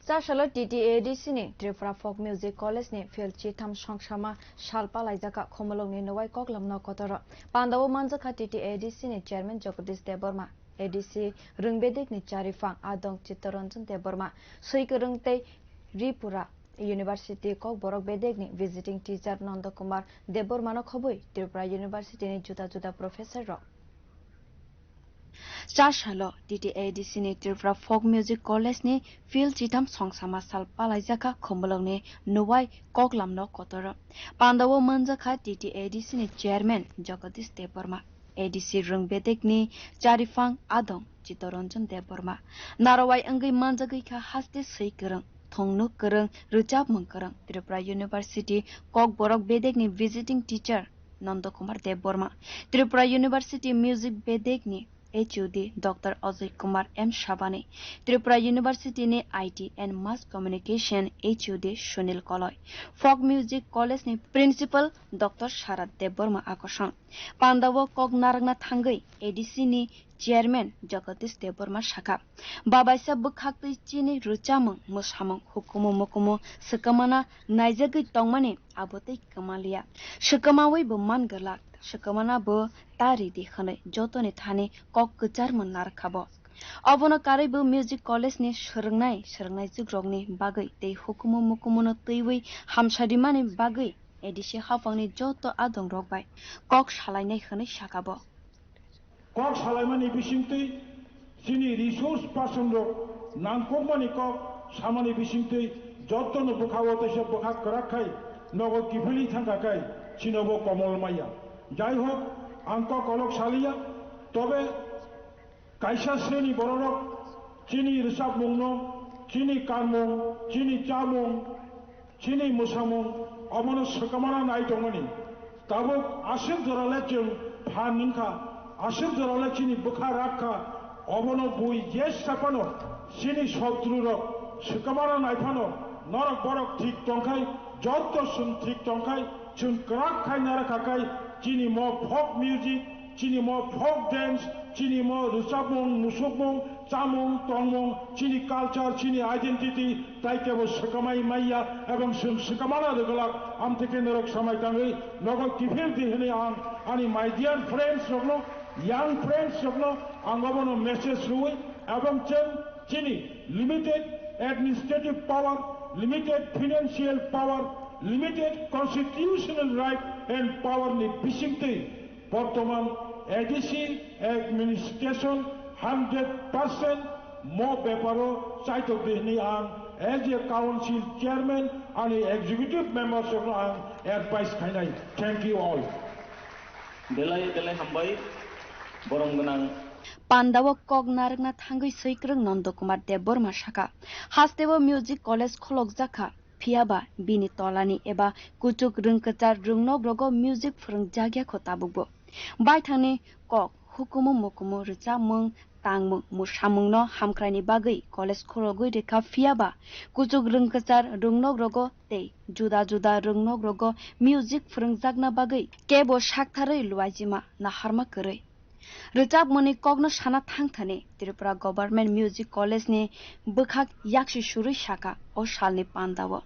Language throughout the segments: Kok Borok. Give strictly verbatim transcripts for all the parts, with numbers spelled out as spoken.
Chasalo T T A D C ni Tripura Folk Music College ni field chitham songsama sal palaijak kha Khumulwng ni Nuwai Koklam no kotoro. Pandao manjakha T T A D C ni chairman Jagadish Debbarma, A D C Rwng Bedek ni Chariphang Adong Chittaranjan Debbarma, Swikwrwng tei Tripura University Kokborok Bedek ni visiting teacher Nanda Kumar Debbarma no khobwi Tripura University ni juda juda professor rok. Chasalo T T A D C ni Tripura Folk Music College ni field chitham songsama sal palaijak kha Khumulwng ni Nuwai Koklam no kotoro. Pandao manjakha T T A D C ni chairman Jagadish Debbarma, A D C Rwng Bedek ni Chariphang Adong Chittaranjan Debbarma. Narwai wngwi manjagwi kha haste swi kwrwng, thungnuk kwrwng, rwchapmung kwrwng Tripura University Kokborok Bedek ni visiting teacher Nanda Kumar Debbarma, Tripura University Music Bedek ni H O D Doctor Ajay Kumar M Sabani, Tripura University ni I T and Mass Communication H O D Sunil Koloi, Folk Music College ni Principal Doctor Sarath Debbarma Akosong. Pandao kok narwkna thangwi A D C ni chairman Jagadish Debbarma sakha, babaisa bwkhak twi chini rwchapmung, mwsamung, hukumu mukumu swkangmana naijagwi tongmani abo tei kwmaliya. Swkangmawi bo man gwlak, swkangmana bo ta ridi hwnwi jotoni thani kok kwcharmung narwkha bo. Obono karwi bo Music College ni swrwngnai, swrwngnaijwk rokni bagwi tei hukumu mukumuno twiwi hamsa rimani bagwi A D C haphangni joto adong rok bai kok salainai hwnwi sakha bo. Kok salaimani bisingtwi chini resource person rok nangkukmani kok samani bisingtwi jotono bwkhao teisa bwkha kwrak khai nogo kiphilwi thangkha khai chinobo komol maya. Jai hok, ang kok kolok saliya, tobe kaisa sreni bororok chini rwchapmungno, chini kanmung, chini chamung, chini mwsamung obono swkangmano nai tongmani. Tabuk aswk jorale chwng phan wngkha, aswk jorale chini bwkha rak kha, obono bui jesa phano chini sotru rok swkangmano nai phano norok borok thik tongkhai, jotto chwng thik tongkhai, chwng kwrak khai narwkha khai chini mo folk music, chini mo folk dance, chini mo rwchapmung, musukmung, chamung, tongmung, chini culture, chini identity, tai kebo swkamai maiya, ebong chwng swkamana rwglak, amtwkhe norok samai tangwi nogo kiphil di hwnwi ang ani my dear friends rokno, young friends rokno ang obono message rwui, ebong chwng chini limited administrative power, limited financial power, limited constitutional right and power ni bisingtwi bortoman A D C administration hundred percent mo beparo chaitok di hwnwi ang as a council chairman ani executive members rokno ang advice khainai. Thank you all. Belai belai hambai, borom gwnang. Pandao kok narwkna thangwi swikwrwng Nanda Kumar Debbarma sakha, hasteo music college kholokjak kha, phiyaba bini tolani eba kuchuk rwngkwchar rwngnok rogo music phwrwngjak ya kho tabukbo. Baithangni kok, hukumu mukumu, rwchapmung, tangmung, mwsamungno hamkraini bagwi college khulogwi rwkha, phiyaba kuchuk rwngkwchar rwngnok rogo tei juda juda rwngnok rogo music phwrwngjakna bagwi kebo saktharwi luaijima naharma kwrwi. Rwchapmungni kokno sana thangthani Tripura Government Music College ni bwkhak yaksi surwi sakha o salni pandao.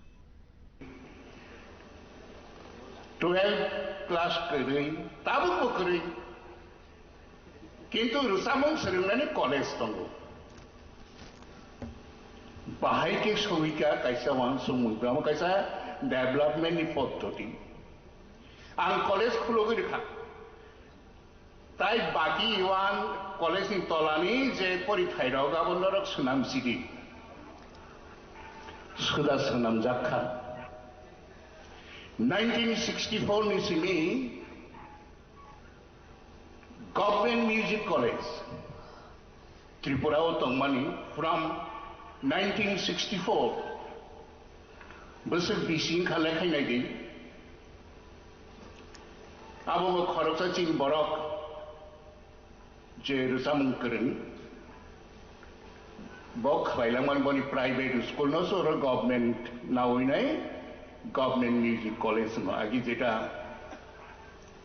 Twelve class kwrwi, tabukbo kwrwi. Kintu rwchapmung swrwngnani college tongo. Bahai khe sohika kaisa uansukmung, tamo kaisa development ni poddoti. Ang college khulogwi rwkha. Tai baki iwan college ni tolani je porithai rok abo norok swnam sidi. Suda swnamjak kha. Nineteen sixty-four ni simi Government Music College Tripura o tongmani from nineteen sixty-four. Bwswk bisi wngkha lekhai naidi. Abo bo khoroksa chini borok je rwchapmung kwrwng. Bo khwlailangmani boni private school no se oro government nawi nai government music college no agi jeta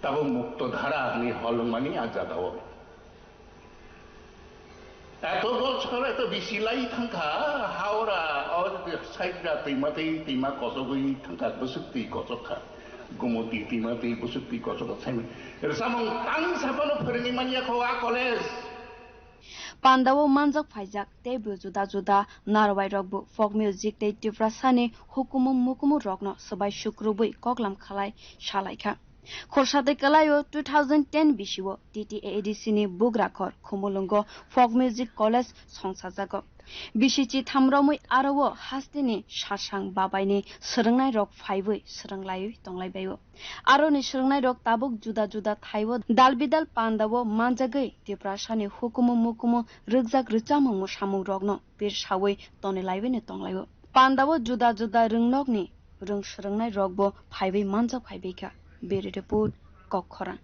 tabo mukto dhara ni hol wngmani a jaga o. Eto bosor eto bisi lai thangkha, Howrah, o Saibra twima tei twima kochogwi thangkha, bwswk twi kochok kha. Gumoti twima tei bwswk twi kochok kha saimani. Rwchapmung tang saphano phwrwngwi manya kho a college. Pandao manjak phaijak tei bwrwi juda juda narwai rokbo folk music tei Tiprasani hukumu mukumu rokno swbai sukrubwi koklam khalai salaikha. Khorsa tei kwlaio two thousand ten bisio T T A A D C ni bugra khor Khumulwngo Folk Music College songsajago. Bisi chitham romwi aro o hasteni sasang babaini swrwngnairok phaiwi swrwnglaiwi tonglaibaio. Aroni swrwngnairok tabuk juda juda thaibo dal bidal pandao manjagwi Tiprasani hukumu mukumu rwkjak rwchapmung mwsamungrokno birsawi tonwi laiwino tonglaio. Pandao juda juda rwngnokni rwng swrwngnairokbo phaiwi manjak phaibaikha. Bureau Report, Kokkhorang.